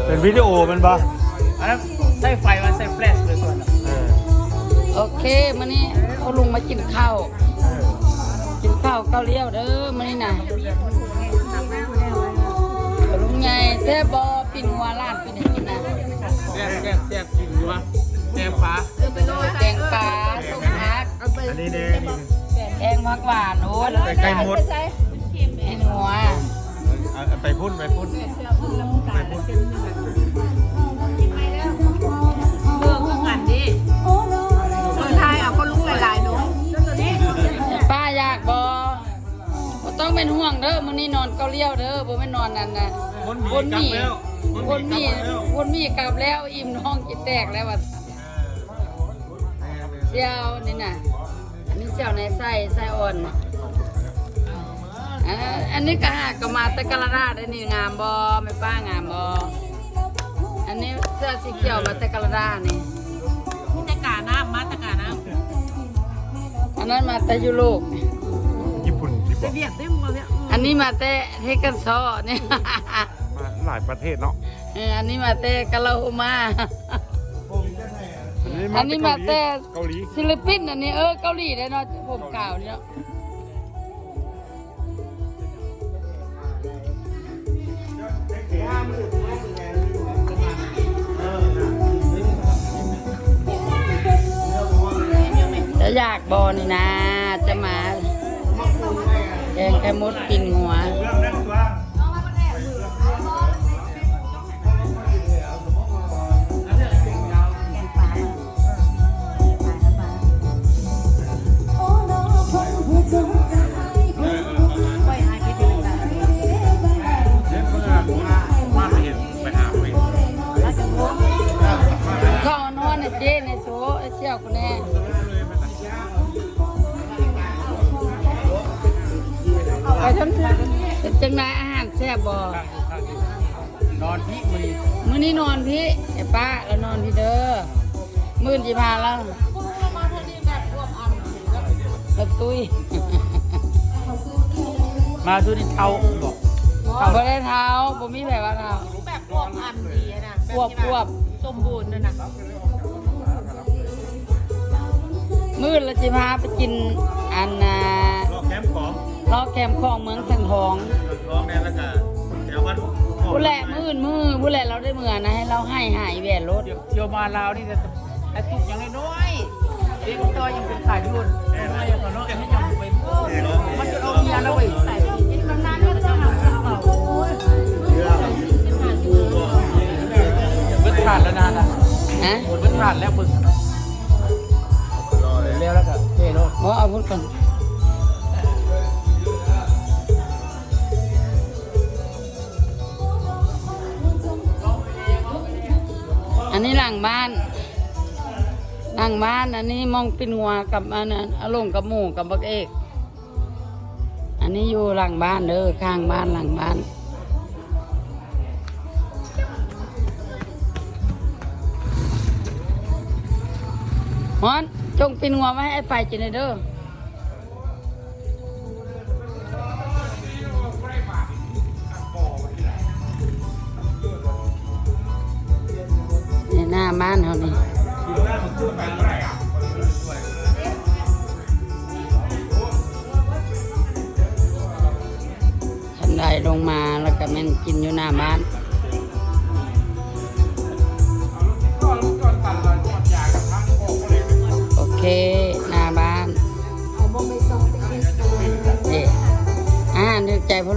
ເປັນວິດີໂອແມ່ນບໍ່? ອັນນັ້ນໃຊ້ໄຟ ມັນໃຊ້ແຟລຊເລີຍສ່ວນ. ເອີ ໂອເຄ ມື້ນີ້ພໍ່ລຸງມາກິນເຂົ້າ ເອີ ກິນເຂົ້າເກົາລ້ຽວເດີມື້ນີ້ນະ. ພໍ່ລຸງໃຫຍ່ ແຊບບໍ່? ປີ້ງງົວຫຼານ ແຊບ ແຊບ ແຊບ ກິນຢູ່ວະ ແກງປາ ແກງປາ ຕົ້ມຜັກ ອັນນີ້ແດ່ ແກງຜັກຫວານ ໂອ້ຍ ແກງໄກ່ມົດ ເຫັນຫົວ ເອົາໄປພຸ້ນ ໄປພຸ້ນ ໄປພຸ້ນ ເບິ່ງຄືກັນເດ້ ເອີ ຖ່າຍເອົາຄົນລຸງຫຼາຍໆ ເນາະ ປ້າຢາກບໍ່? ບໍ່ຕ້ອງເປັນຫ່ວງເດີ ມື້ນີ້ນອນເກົາລ້ຽວເດີ ບໍ່ແມ່ນນອນນັ້ນນະ ບົນໝີ່ ບົນໝີ່ ບົນໝີ່ກັບແລ້ວ ອີ່ມທ້ອງຈິດແຕກແລ້ວວ່າ ສ່ຽວນີ້ນະ ອັນນີ້ສ່ຽວໃນໄສ້ ໄສ້ອ່ອນ ເອີ ອັນນີ້ກະຫາກະມາແຕ່ການາດາເດ້ນີ້ ງາມບໍ່ ແມ່ປ້າ ງາມບໍ່? ອັນນີ້ເສື້ອສີຂຽວມາແຕ່ການາດານີ້ ມີແຕ່ການ້ຳ ມາແຕ່ການ້ຳ ອັນນັ້ນມາແຕ່ຢູໂຣບ ຍີ່ປຸ່ນ ໄປຫວຽດເດ້ ອັນນີ້ມາແຕ່ເຮກັນຊໍນີ້ ມາຫຼາຍປະເທດເນາະ ເອີ ອັນນີ້ມາແຕ່ກາລາໂຮມາ ອັນນີ້ມາແຕ່ເກົາຫຼີ ຟີລິບປິນ ອັນນີ້ ເອີ ເກົາຫຼີເດ້ເນາະ ຜົມຂາວນີ້ເນາະ. ຈະຢາກບໍ່ນີ້ນາ ຈະມາແກງໄຂ່ມົດປີ້ງງົວ. ເຂົ້າຮ້ອນໆ ໃຫ້ເຈ້ແດ່ ໂຊ ໃຫ້ສ່ຽວກູແດ່ ໄປເຖິງເຮືອນ ເປັນຈັ່ງໃດ ອາຫານແຊບບໍ່? ນອນພີ້ມື້ນີ້ ມື້ນີ້ນອນພີ້ ໄອ້ປ້າລະນອນພີ້ເດີ ມື້ອື່ນຊິພາລາວ ລະຕຸ້ຍ ມາຊຸນີ້ເຖົ້າບໍ? ບໍ່ໄດ້ເຖົ້າ ບໍ່ມີໃຜວ່າເຖົ້າ ແບບອວບອັນດີນະ ອວບ ແບບທີ່ວ່າ ອວບ ສົມບູນນັ້ນນະ. ມື້ລະຊິພາໄປກິນ ອັນນ່າ ເລາະແຄມຂອງ ເລາະແຄມຂອງເມືອງສັງທອງ ສັງທອງແດ່ ລະກະແຖວບ້ານພຸ້ນແຫຼະ ມື້ອື່ນມື້ພຸ້ນແຫຼະ ລາວໄດ້ເມືອນະ ໃຫ້ລາວໃຫ້ຫາອີແຫວນໂລດ ທ່ຽວມາລາວນີ້ ແຕ່ຕຸກຫຍັງນ້ອຍໆ ເດັກນ້ອຍຍັງເປັນຂາຍຢູ່ ນ້ອຍເຂົາເນາະ ໃຫ້ຍັງໄປ ມັນຈະເອົາເມຍລະເວີຍ ເບິດຖາດແລ້ວນະ ຮະ ເບິດຖາດແລ້ວເບິ່ງ ແລ້ວ ແລ້ວກະເທໂລດ ບໍ່ ເອົາພຸ້ນກ່ອນ ອັນນີ້ຫຼັງບ້ານ ຫຼັງບ້ານ ອັນນີ້ໝ່ອງປີ້ງງົວກັບ ອັນນັ້ນ ອາຫຼົງກັບໝູກັບບັກເອກ ອັນນີ້ຢູ່ຫຼັງບ້ານເດີ ຂ້າງບ້ານ ຫຼັງບ້ານ ຮອນ ຈົ່ງປີ້ງງົວໄວ້ໃຫ້ອ້າຍໄຟກິນແດ່ເດີ. ນີ້ໜ້າບ້ານເຮົານີ້ ຄັນໄດລົງມາແລ້ວກະແມ່ນກິນຢູ່ໜ້າບ້ານ. ໂອເຄ ໜ້າບ້ານ ເດ້ ອາຫານຖືກໃຈພໍ່